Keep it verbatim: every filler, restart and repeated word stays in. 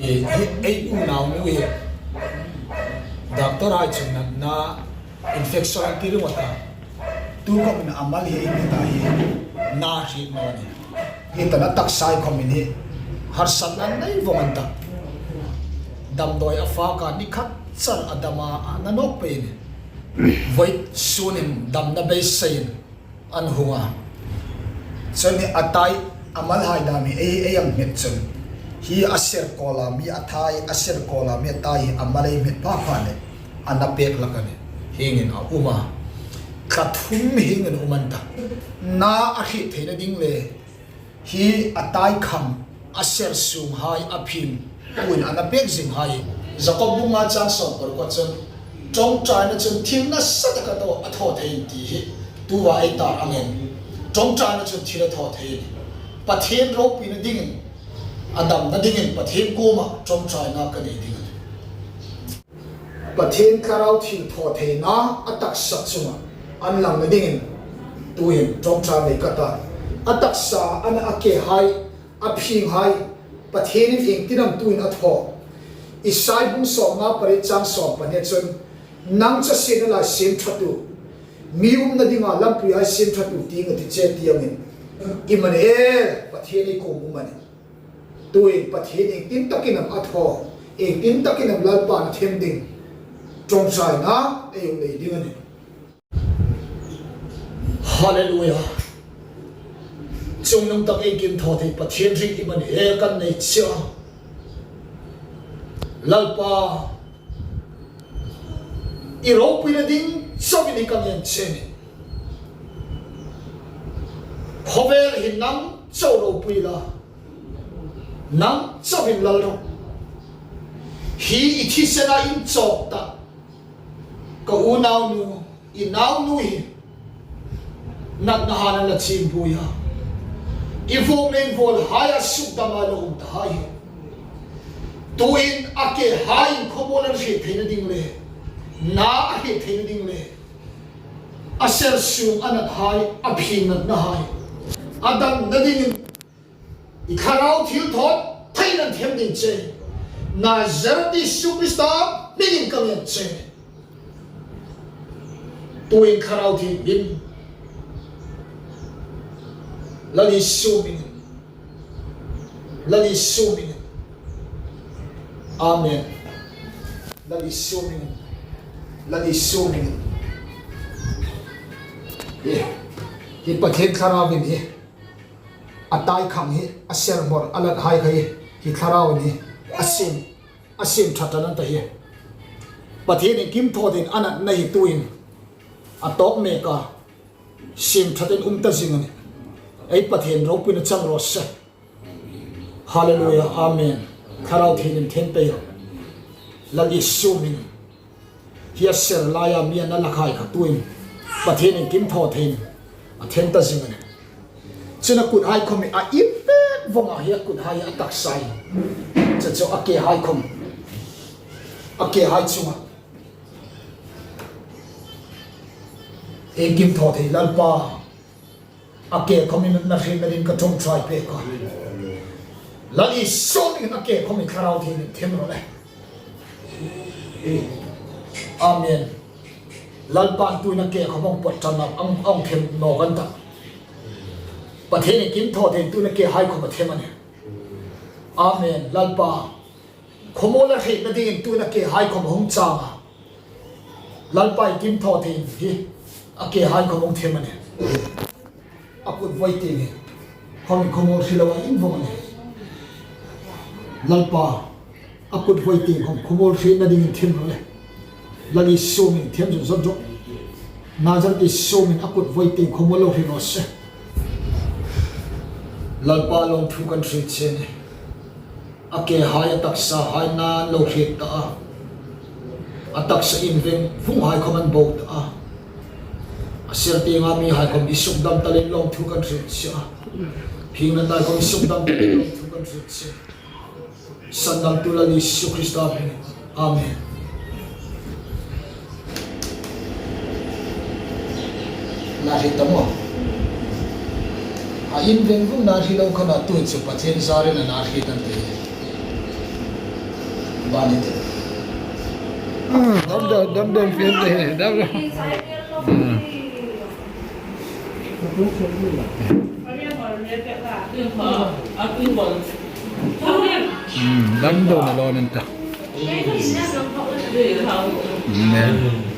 Hi, hi, ei unaunu hi. Doctor hai chun natna infection an ti ringawt a. Tu khawmin a mal hi ei hmet a hi. Na hriet naw a nih. Hi tana taksa khawmin hi. Harsatna nei vawng an ta. Damdawi a fak a, ni khat char a dam a, a na nawk pei a nih. Vawisun hin damna beiseiin an hung a. Chun hi a tai a mal hai dam hi ei, ei hang hmet chun. Hi a ser kawla mi a tai, a ser kawla mi a tai hi a mal ei hmet pha pha nih. A na pek hlak a nih. Hieng hin a um a. Thla thum hieng hin um an ta. Na a hriet theina ding le hi a tai kham, a ser sung hai, a phing, tuin a na pek zing hai. Jakob bung nga chang sawm paruk chun, ṭawngṭaina chun thil nasa taka thaw, a thaw thei ti hi, tuta ei tar angin. Ṭawngṭaina chun thil a thaw thei. Pathien ropuina dingin, a damna dingin, Pathien kuoma ṭawngṭaina ka nei ding a nih. Pathien Thlarau thilthawtheina a taksa chunga an langna dingin tuhin ṭawngṭai ka ta. A taksa a na a ke hai, a phing hai, Pathienin iengtin am tuin a thaw. Isai bung sawmnga pariet chang sawm pahni chun, nang chu a siem lai siem ṭhatu, mi umna dinga lampui hai siem ṭhatu ti nga ti che ti angin. Immanuel, Pathien ei kuom um a nih. Tuin Pathien iengtin takin am a thaw, iengtin takin am Lalpan a them ding. Ṭawngṭaina ei hung nei ding a nih. Hallelujah. Chungnung tak ei kim thaw thei Pathien ring Immanuel kan nei che a. Lalpa, i ropuina ding chauin i ka ngen che a nih. Khawvel hi nang chau ropui la, nang chauin lal ro. Hi i thisena inchawk ta, ka unaunu, i naunu hi natna han a la chim buoi a. I vuok nei vuol hai a suk dam a lo um ta hai hi. Tuin a ke hai in khawmuol an hriet theina ding le, na a hriet theina ding le, a ser sung a nat hai, a phing natna hai, a damna dingin i Thlarau thilthawtheina'n them ding che. Nazareth Isu Krista hmingin ka ngen che. Tuin Thlarau Thienghlim, Lal Isu hmingin, Lal Isu hmingin. Amen. Lal Isu hmingin, Lal Isu hmingin. Hi, hi Pathien Thlarau in hi. A tai kham hi, a ser hmor a lat hai kha hi, hi Thlarau in hi, a siem, a siem ṭhat an ta hi. Pathienin kim thaw theiin a natna hi tuin a tawk mek a, siem ṭhatin um ta zing a nih. Ei Pathien ropuina chang raw se. Hallelujah, amen. Thlarau Thienghlim them pei rawh. Lal Isu hmingin. Hi a ser laia mi a na la hai kha tuin Pathienin kim thaw theiin a them ta zing a nih. Chun a kut hai khawm hi a im pek vawng a, hi a kut hai a taksa hi. Chu chu a ke hai khawm. A ke hai chunga. Ei kim thaw thei Lalpa. A ke khawm i natna hrietna dingin ka ṭawngṭai pek a. Lal Isu hmingin a ke khawm hi Thlarau Thienghlim them rawh le. Amen. Lalpan tuin a ke khawm a hung pawt ṭan a, a hung, a hung them nawk an ta. Pathienin kim thaw theiin tuin a ke hai khawm a them a nih. Amen. Lalpa. Khawmuol a hrietna dingin tuin a ke hai khawm a hung chang a. Lalpa i kim thaw theiin hi a ke hai khawm a hung them a nih. A kut voi tieng hi khawm hi khawmuol hri lo a in vawng a nih. Lalpa, a kut voi tieng khawm khawmuol hrietna dingin them rawh le. Lal Isu hmingin them zut zut rawh. Nazareth Isu hmingin a kut voi tieng khawmuol lo hri raw se. Lalpa, lawmthu kan hriet che a nih. A ke hai, a taksa hai na an lo hriet ta a. A taksa inveng vung hai khawm an bo ta a. A ser tienga mi hai khawm i suk dam ta leiin lawmthu kan hriet che a. Phingna tai khawm i suk dam ta leiin lawmthu kan hriet che a. Sandamtu Lal Isu Krista hmingin. Amen. Na hriet ta maw? A inveng vung na hriet lo kha na tuhin chu Pathien zarin a na hriet an tih. Dam dam, dam dam, fiel te, dam dam. Hmm, dam dam a lo nan ta. Hmm, ne.